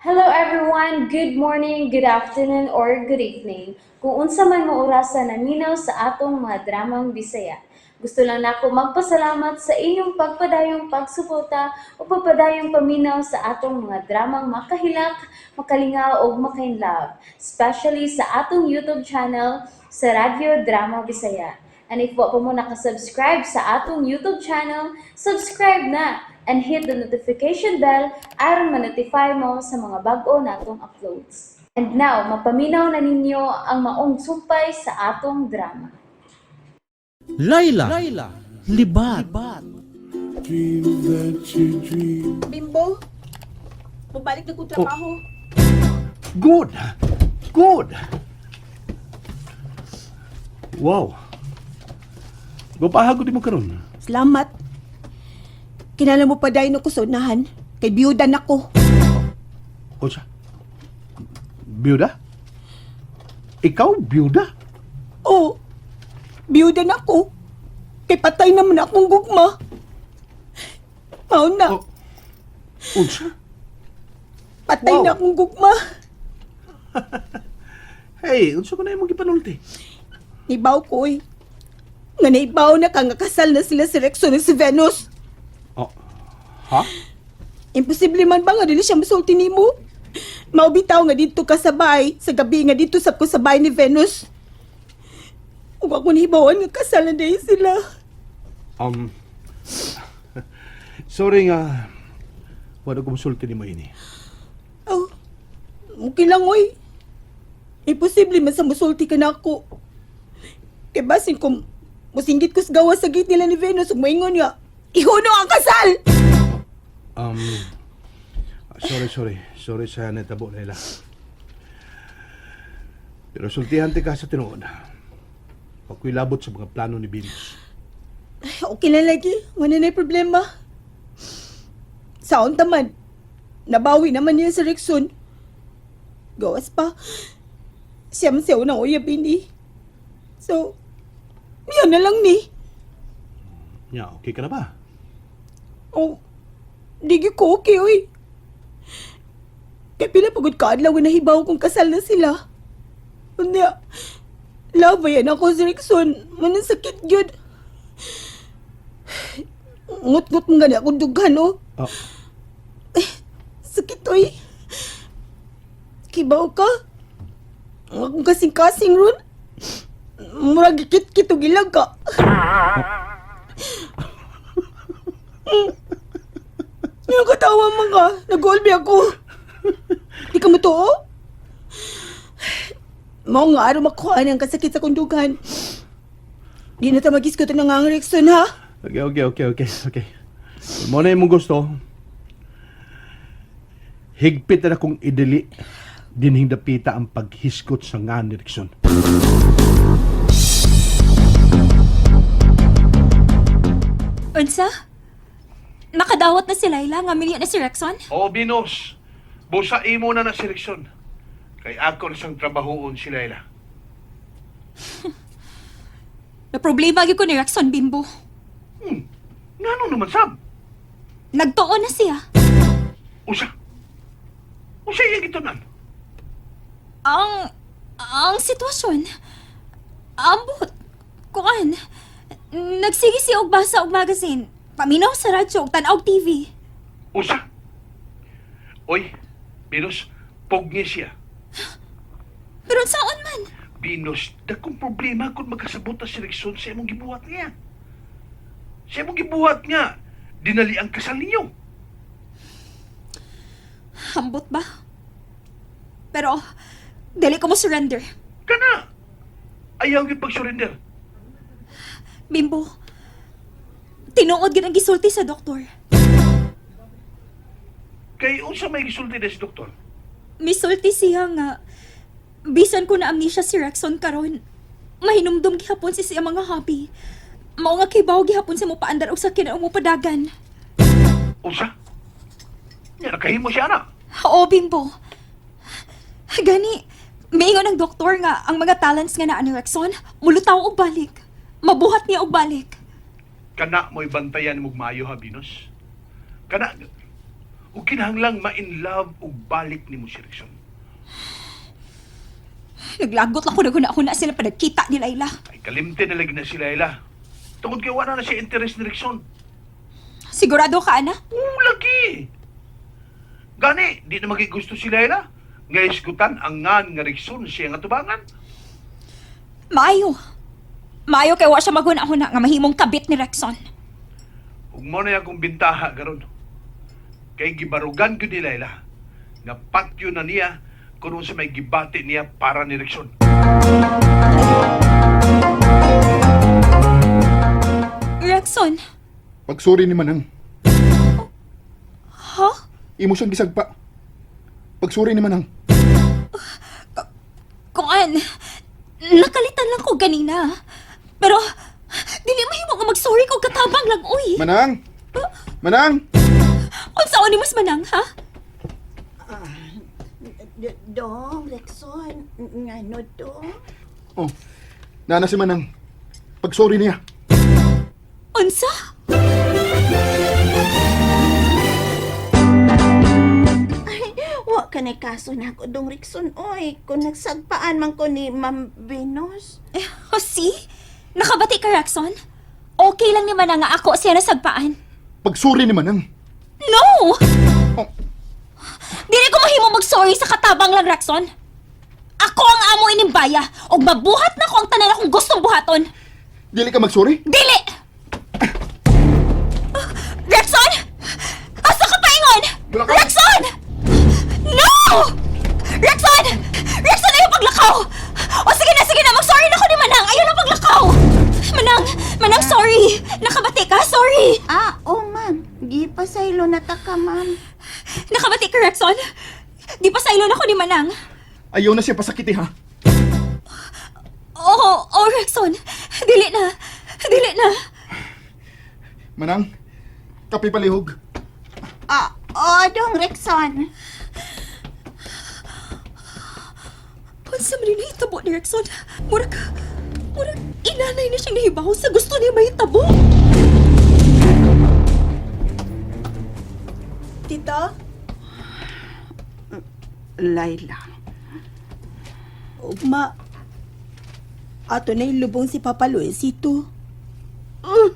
Hello everyone! Good morning, good afternoon, or good evening. Kung unsa man mo orasa naminaw sa atong mga dramang Bisaya. Gusto lang nako magpasalamat sa inyong pagpadayong pagsuporta o pagpadayong paminaw sa atong mga dramang makahilak, makalingaw ug makainlove, especially sa atong YouTube channel sa Radyo Drama Bisaya. And if wa pa mo nakasubscribe sa atong YouTube channel, subscribe na and hit the notification bell aron ma-notify mo sa mga bag-o natong uploads. And now, mapaminaw na ninyo ang maong sumpay sa atong drama. Laila, Libat, Dream that you dream. Bimbo, mabalik na kong trabaho. Good. Good. Wow. Gwapaha gud mo karon. Salamat. Kinala mo pa dahil ko sa unahan. Kay biyuda na ko. Unsa? Biyuda? Ikaw biyuda? Oo, biyuda na ko. Kay patay naman akong gugma. Mao na, Oh. Unsa? patay Wow. na akong gugma. Hey, unsa ko na imong gipanulti? Nibaw ko eh. Nga naibaw na ka nga kasal na sila si Rexon ug si Venus. Oh. Ha? Imposible man ba nga dili siya masulti nimo? Mao bitaw nga didto ka sa bahay, sa gabi nga didto sab ko sa bahay ni Venus. Ug ako nahibawan nga kasal na dahil sila. Sorry nga wala ko musulti nimo ini. Oh, okay lang oy. Imposible man sa musulti ka na ako. Kay basin kung musinggit ko sa gawa sa gate nila ni Venus ug moingon nga, ihuno ang kasal! Sorry, sorry. Sorry sa natabo nila. Pero sultihan ti ka sa tinuod. Huwag labot sa mga plano ni Venus. Ay, okay lang lagi. Wala na problema. Saon taman. Nabawi naman niya sa Rexon. Gawas pa. Siya man siya unang uyab ini. So, yan na lang ni. Nya, okay ka na ba? Oh, di gyud ko okay, oy. Kay pila pagod ka adlaw nga nahibaw kung kasal na sila. Unya, love yan ako si Rexon. Manang sakit gyud. Ngut-ngut mo gani akong dughan, oh. Oh, Sakit, oy. Kibaw ka? Ang akong kasing-kasing ron. Murag gikit-kit og ilag ka. Yung katawa man ka. Nag-golbi ako. Di ka matuo? Mao nga araw makuha ng kasakit sa kundugan. Di na ta mag-iskutan ng ang Rexon, ha? okay, okay, okay, okay, okay. Kung mo na imong gusto, higpit na akong idili dinhing dapita ang paghisgot sa nga ni Rickson. Unsa? Nakadawat na si Laila nga milyo na si Rexon? O, Venus, busa imo na na si Rickson. Kay ako na siyang trabahoon si Laila. Na problema gyud ko ni Rexon, Bimbo. Ngano naman, Sam? Nagtuon na siya. Usa. Usa iya gitunan. Ang sitwasyon. Ambot. Kuan. Nagsige siya og basa og magazine. Paminaw sa radyo og tan-aw og TV. Usa. Oy, Venus, pugni siya. Pero unsaon man? Venus, dakong problema kung magkasabot na si Rickson sa imong gibuhat niya. Sa imong gibuhat nga, dinali ang kasal ninyo. Ambot ba? Pero dili ko mo surrender. Kana! Ayaw gyud pag-surrender. Bimbo. Tinuod gyud ang gisulti sa doktor. Kay unsa may gisulti na si doktor? Misulti siya nga bisan ko na amnesia si Rexon karon. Mahinumdum gihapon si siya mga hobby. Mao nga kibaw gihapon sa mopaandar og sakyan og mopadagan. Unsa? Nya nakahimo siya na. Oo, Bimbo. Gani, miingon ang doktor nga ang mga talents nga naa ni Rexon, mulutaw og balik. Mabuhat niya og balik. Kana mo'y bantayan mong maayo ha, Venus. Kana. Ug kinahanglang ma-in love ug balik nimo si Rickson. Naglagot lang ko na sila pa nagkita ni Laila. Ay kalimte na lagi na si Laila. Tungod kay wala na siya interest ni Rickson. Sigurado ka, ana? Oo, lagi. Gani, di na magigusto si Laila. Nga isgutan ang ngan nga Rickson siya nga tubangan. Maayo. Maayo kay wa siya maghuna-huna nga mahimong kabit ni Rexon. Ug mo na akong bintaha karon. Kay gibarugan gyud ni Laila nga patyo na niya kung unsa may gibati niya para ni Rickson. Rexon, Pagsuri ni Manang. ha? Imo siyang gisagpa. Pagsuri ni Manang. Kuan, nakalitan lang ko ganina. Pero, dili mahimo nga mag-sorry ko katabang lang, uy. Manang! Manang! Unsa ni mas manang, ha? Dong, Rexon, ngano dong? Oh, nana si Manang. Pagsuri niya. Unsa? Wa ka na kaso na ako dong Rikson, oy. Kung nagsagpaan man ko ni Ma'am Venus. Eh, oh, see? Nakabati ka, Rexon? Okay lang naman na nga ako siya nasagpaan. Pagsuri ni Manang. No! Oh. Dili ko mahimo mag-sorry sa katabang lang, Rexon. Ako ang amo ining baya, ug mabuhat na ko ang tanan akong gustong buhaton. Dili ka magsuri? Dili! Rexon! Asa ka paingon? Wala ka. Rexon! No! Rexon! Rexon, ayaw paglakaw! O sige na, mag-sorry na ko ni Manang! Ayaw na paglakaw! Manang, Manang, sorry! Nakabati ka, sorry! Ah, oh ma'am. Gipasaylo na ta ka, ma'am. Nakabati ka, Rexon? Di pa sa na ko ni Manang. Ayaw na siya pasakiti ha. Oo, oh, Rexon. Dili na. Dili na. Manang, kape palihog. Ah, oh, dong Rexon. Unsa man ni nahitabo ni Rexon? Murag, murag inanay na siyang nahibaw sa gusto niya mahitabo. Tita? Laila. Ugma. Ato na ilubong si Papa Luisito. Oh.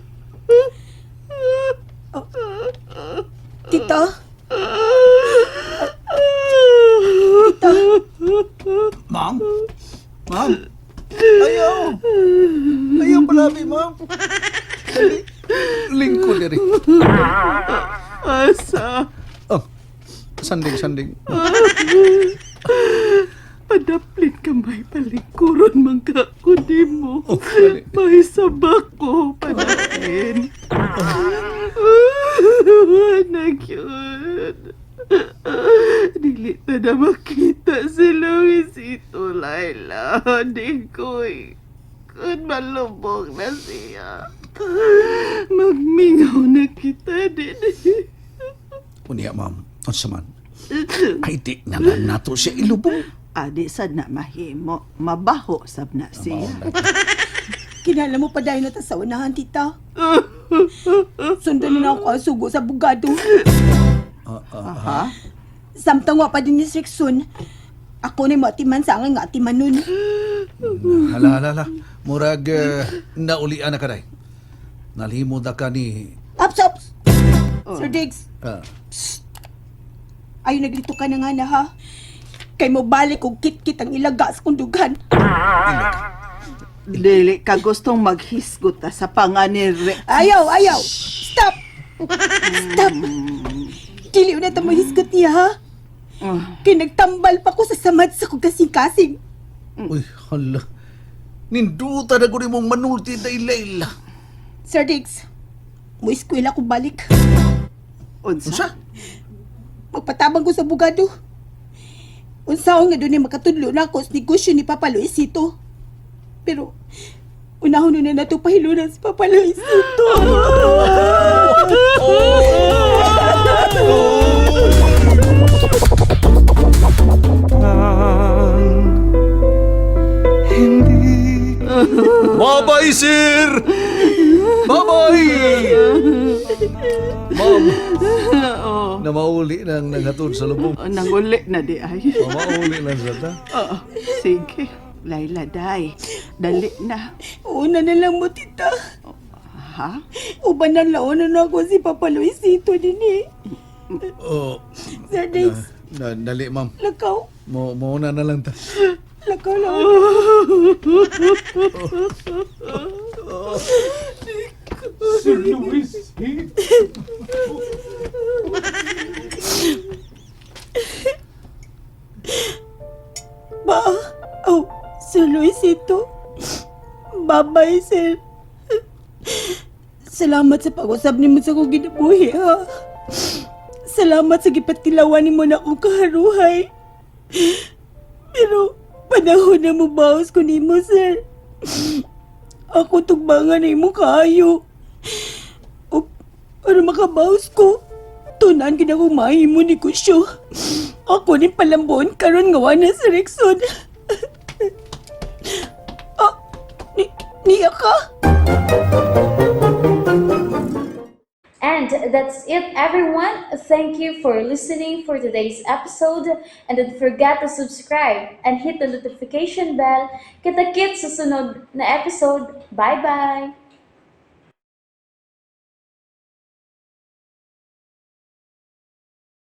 Tita? Tita? Ma'am? Ma'am? Ayaw! Ayaw palabi, ma'am. Dali. Lingkod diri. Asa, Oh. Sanding, sanding. padaplin ka may palingkuron man ka kundi mo. Oh, dali. May sabak ko, padaplin. Anak yun. Dili ta na makita si Luisito, Laila. Di ko eh. Kun malubog na siya. Magmingaw na kita din. Unya, ma'am. Unsa man? Ay, di na lang nato siya ilubong. Adi sad na mahimo. Mabaho sab na siya. Kinala mo pa dahil na ta sa unahan, tita. Sundan na ako ang sugo sa bugado. Aha. Samtang wa pa din ni Sriksun, ako ni matiman sa angay nga atiman nun. Hala, hala, hala. Murag, naulian na ka day. Nalihimod na ka ni. Ups, ups! Sir Diggs, Ah, ayaw naglito ka na nga na ha. Kay mo balik og kit-kit ang ilaga sa kundugan. Dili ka gustong maghisgot ta sa panga ni Rex. Ayaw, ayaw! Stop! Stop! Dili na ta mahisgot niya ha. Kay nagtambal pa ko sa samad sa kong kasing-kasing. Uy, hala. Ninduta na ko ni mong manulti day, Layla. Sir Diggs, mo eskwela ko balik. Unsa? Unsa? Magpatabang ko sa bugado. Unsaon nga doon makatudlo na ako sa negosyo ni Papa Luisito. Pero, unahon na nato pahilunan si Papa Luisito. Bye-bye, sir! Bye-bye! Ma'am, Na mauli nang naghatod sa lubong. Oh, nanguli na di ay. Oh, mauli lang sa ta. Oo, sige. Laila, day. Dali na. Una na lang mo, tita. Ha? Uban na laon na ako si Papa Luisito din eh. Oh, Sir Dex, na, dali ma'am. lakaw. Mo mauna na lang ta. Lakaw laon. Sir Luis. Ba? Oh, Sir Luisito. Bye-bye, sir. Salamat sa pag-usap nimo sa akong ginabuhi, ha? Salamat sa gipatilawan nimo na akong kaharuhay. Pero, panahon na mo bawas ko nimo, sir. Ako tugbangan na imo kaayo. O, para makabawas ko, tunan gid ako mahimo negosyo. Ako ni palambon karon nga wa na si Rexon. Ah, ni niya ka? And that's it, everyone. Thank you for listening for today's episode. And don't forget to subscribe and hit the notification bell. Kita-kits sa sunod na episode. Bye-bye!